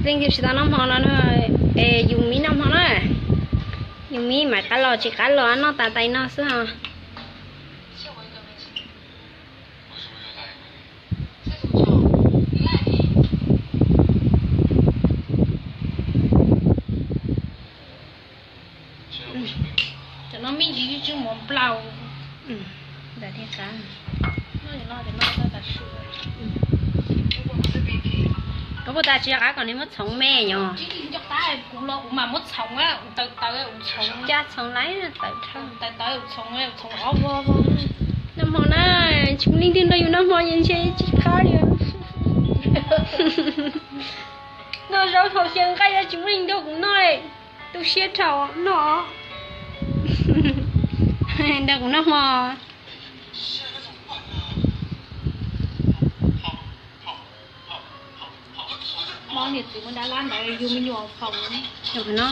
Leej twg tsis tau noj hmo no, es yus mib noj hmo na. Yus mib mas qab los tsis qab los noj tas tais no xwb os. Cov no me ntsis tsw mov nplaum. Koj puas tas tsis qab kom nws muab txhoov me yom? Kuv los kuv mam muab txhoov, tawv tawv txhoov, caj txhoov lawm tawv dhau. Tawv tawv txhoov, txhoov ob vog. Noj hmo na, tsis muaj leej twg nrog yus noj hmo ces ntshe tsis qab li. Noj zaub dhau xyaw nqaij tsis muaj leej nrog kuv noj, tu siab dhau noj. Nrog kuv noj hmo. Mob niam txiv muab dab lab ntawd yug me nyuam foom no.